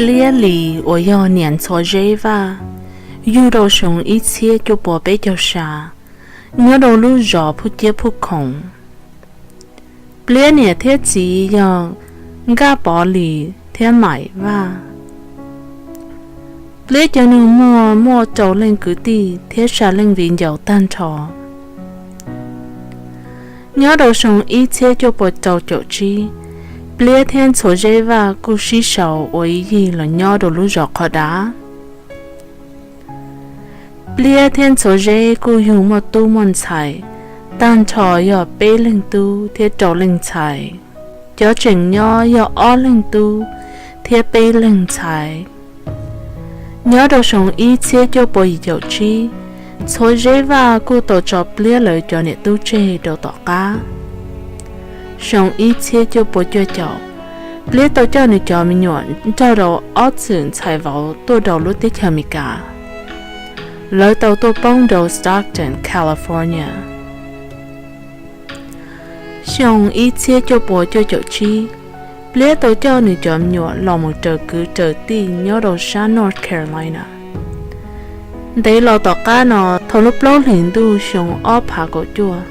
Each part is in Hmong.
Pliab Lis uas yog niam Ntxhuav Zeb Vaj yug rau xyoo ib txhiab cuaj puas peb caug xya, nyob rau lub zos Phuj Ciab Phuj Khoom. Pliab niam thiab txiv yog Nkaj Pov Lis thiab Maim Vaj. Pliab cov nus muag muaj rau leej kwv tij thiab xya leej viv ncaus tag nrho. Nyob rau xyoo ib txhiab cuaj puas rau caum tsib, Pliab thiab Ntxhuav Zeb Vaj kuj sib sau ua ib yig los nyob rau lub zos Qhov Dav. Pliab thiab Ntxhuav Zeb kuj yug muaj tub muaj ntxhais, tag nrho yog peb leeg tub thiab rau leej ntxhais. Cov tseem nyob yog ob leeg tub thiab peb leeg ntxhais. Nyob rau xyoo ib txhiab cuaj puas yim caum tsib, Ntxhuav Zeb Vaj kuj tau tso Pliab lawv cov niam tub tseg rau tom qab. Xyoo ib txhiab cuaj puas cuaj caum, Pliab tau coj nws cov me nyuam nrog rau ob txwm ntxhais vauv tuaj rau lub teb chaws Amelikas. Lawv tau tuaj poob rau Stockton, California. Xyoo ib txhiab cuaj puas cuaj caum tsib, Pliab tau coj nws cov me nyuam los mus raws kwv raws tij nyob rau sab North Carolina. Ntev los tom qab no, thaum lub plaub hlis ntuj xyoo ob phav kaum cuaj,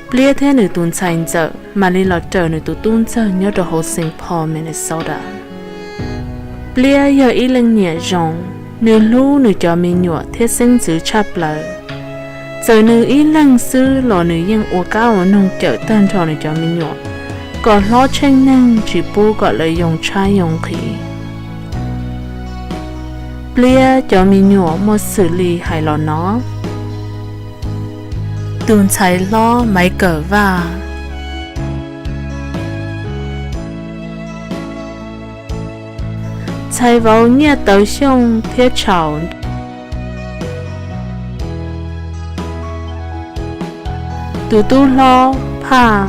Pliab thiab nws tus ntxhais ntxawm mam li los raws nws tus tub ntxawg nyob rau hauv Saint Paul, Minnesota. Pliab yog ib leej niam zoo, nws hlub nws cov me nyuam thiab xeeb ntxwv tshaj plaws. Txawm nws ib leeg xwb los nws yeej ua qab ua noog cawm tag nrho nws cov me nyuam, kom hlob tsheej neeg tsis pub kom lawv yoo tshaib yoo nqhis. Pliab cov me nyuam muaj xws li hais los no: tus ntxhais hlob Maiv Kawm Vaj, ntxhais vauv Nyiaj Tawv Xyooj thiab Tshau, tus tub hlob Phaj,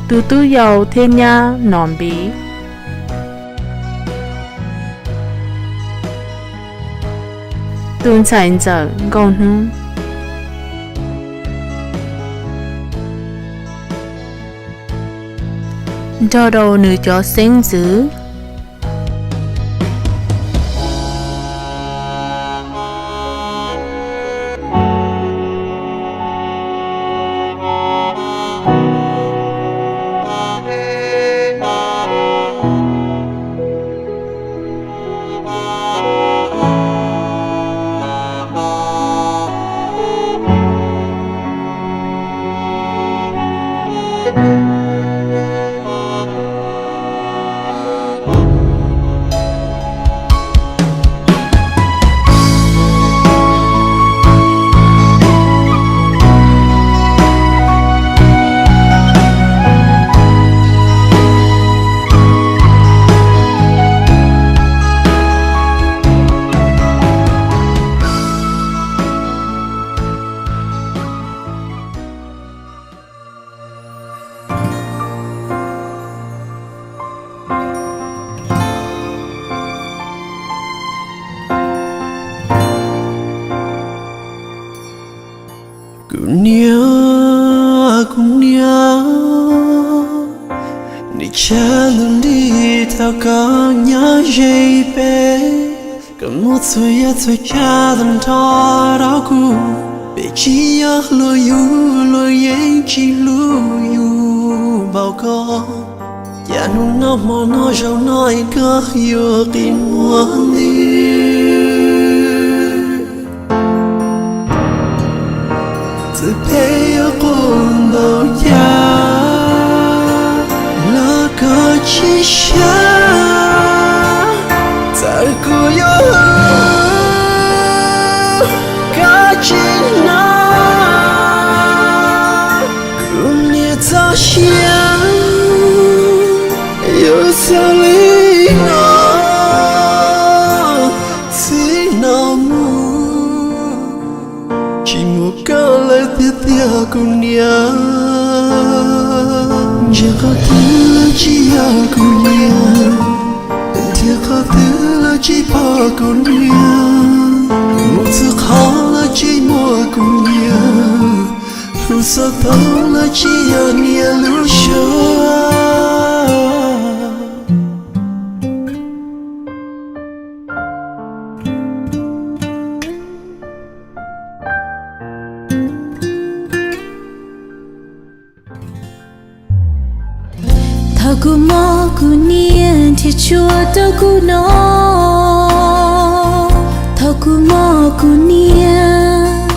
tus tub yau thiab nyab Nom Npiv, tus ntxhais ntxawm Nkauj Hnub, nrog rau nws cov xeeb ntxwv. Kuv niam, kuv niam, nws tshav ntuj nti tau koj nyob ze peb, koj muab txhua yam txhua tsav tag nrho rau kuv. Peb tsis yog luag yug, luag yeej tsis hlub yus npaum koj. Cas hnub no hmo no zaum no es koj yuav qi muag ntws? Txawm peb yuav quaj npaum cas los koj tsis sab, txawm kuv yuav koj tsis hnov. Kuv niam txoj sia yuav xaus li no, txij no mus tsis muaj koj lawm tiag tiag kuv niam. Ntsia qhov twg los tsis yog kuv niam, ntsia qhov twg los tsis pom kuv niam, mus txhua qhov los tsis muaj kuv niam. Hlub Xav tau los tsis yog niaj lub suab. Thaum kuv mob kuv niam nrhiav tshuaj rau kuv noj, thaum kuv mob kuv niam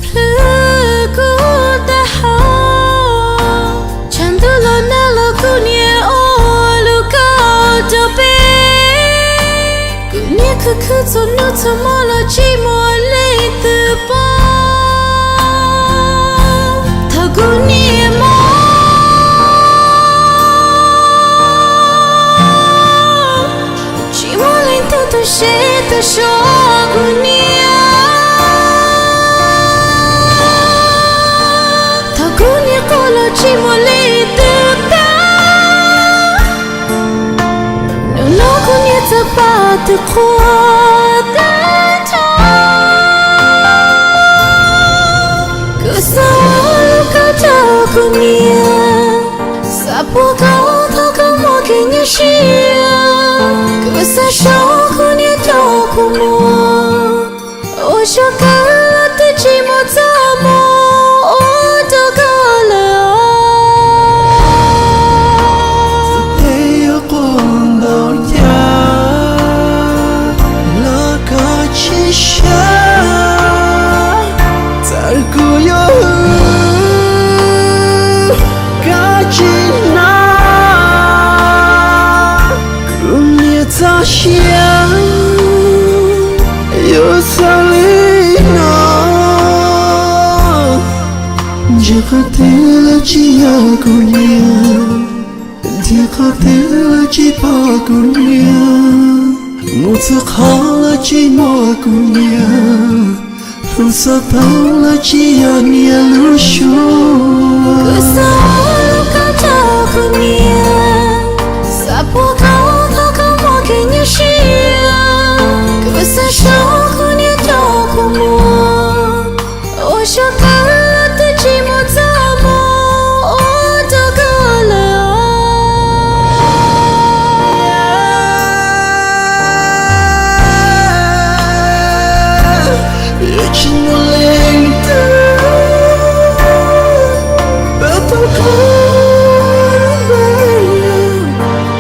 plhws kuv taub hau, tshav ntuj los nag los kuv niam ua lub kauj rau peb. Kuv niam khwv khwv txhua hnub txhua hmo los tsis muaj leej twg pab. Thaum kuv niam mob, tsis muaj leej twg tu siab tu so kuv niam. Thaum kuv niam quaj los tsis muaj leej twg pab. Hnub no kuv niam txawm pom tus qhua tag nrho. Kuv xav ua lub kauj rau kuv niam, xav pub kauj thov koj muaj kev nyuaj siab. Kuv xav so kuv niam rau kuv mus, ua zoo kawg los twb tsis muaj txoj hmoo ua rau koj lawm. Txawm tej yuav quaj ntau cas los koj tsis sab, txawm kuv yuav hwm koj tsis hnov. Kuv niam txoj sia yuav xaus li no. Ntsib qhov twg los tsis yog kuv niam, ntsib qhov twg los tsis pom kuv niam, mus txhua qhov los tsis muaj kuv niam. Kuv xav tau los tsis yog niaj lub suab. Kuv xav ua lub kauj rau kuv niam, xav pub kauj thov koj muaj kev nyuaj siab. Kuv xav so kuv niam rau kuv mus, ua zoo kawg los twb tsis muaj txoj hmoo ua rau koj lawm. Tsis muaj leej twg pab tau koj,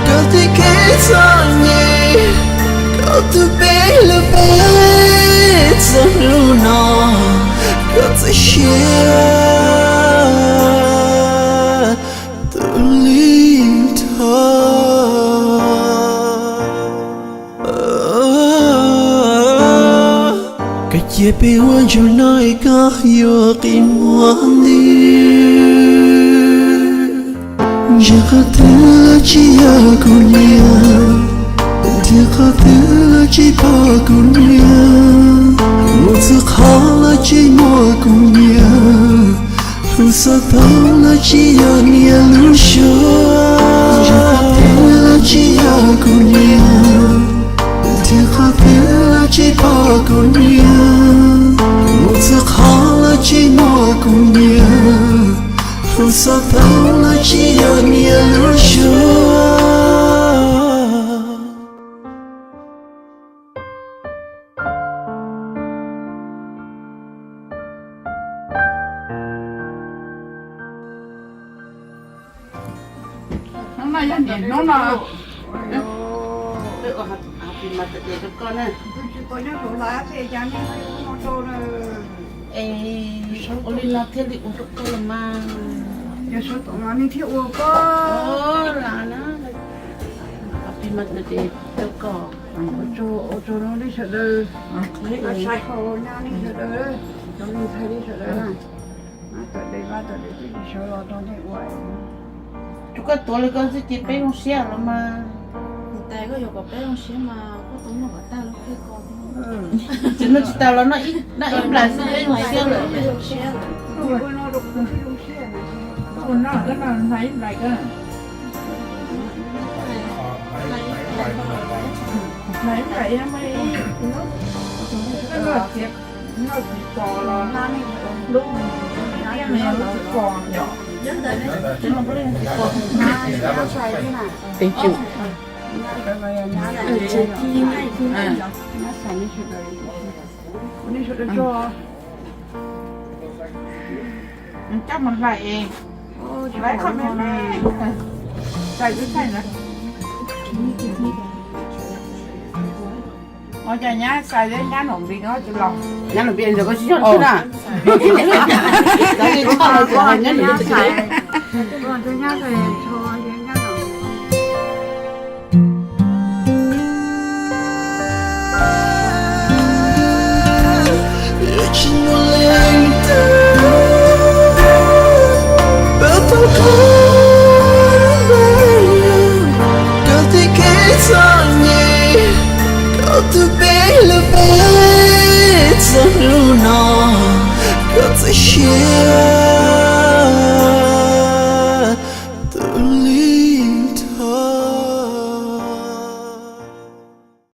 koj txoj kev txom nyem, koj tus peb lub peb txog hnub no, koj txoj sia tu li dhau. Koj cia peb ua ntsuag no es koj yuav qi muag ntws. Ntsib qhov twg los tsis yog kuv niam, ntsib qhov twg los tsis pom kuv niam, mus txhua qhov los tsis muaj kuv niam. Kuv xav tau los tsis yog niaj lub suab, ntsib qhov twg los tsis yog kuv niam, ntsib qhov twg los tsis pom kuv niam, mus txhua qhov los tsis muaj kuv niam. Kuv xav tau los tsis yog niaj lub suab. Hnub no yog niaj hnub no. Peb ua happy mother's day rau koj na. Tsis tau nyob saum lawm ces cas nej ua rau na. Es ua li no thiaj li ua rau koj los mas. Yog sawv tom no nej thiaj ua koj. Lam na, happy mother's day rau koj. Ua tsaug, ua tsaug rau nej sawv daws, ua tsaug rau nej sawv daws, cov me ntxhais nej sawv daws na. Mas tom ntej vaj tom ntej twb tsis sawv los rau nej ua. Rau koj tuav li koj xwb ces peb zoo siab los mas. Tais koj yuav kom peb zoo siab mas koj tau noj kom tag lub pliag ko. Tsis noj tsis tas los noj ib nplais xwb peb zoo siab lawm. Zoo siab lawm. Ua no rau kuv zoo siab. Ua no, ua no hnav ib nplais ko. Hnav ib nplais no mas ib, koj noj tsis pom los hnav nej lub mus. Teev tsum. Coj mus hlais es, ua cas nyab xais thiab nyab nom npis no tsis los? Nyab nom npis ntawd koj tsis yog na. Koj tus peb lub peb txog hnub no, koj txawm siab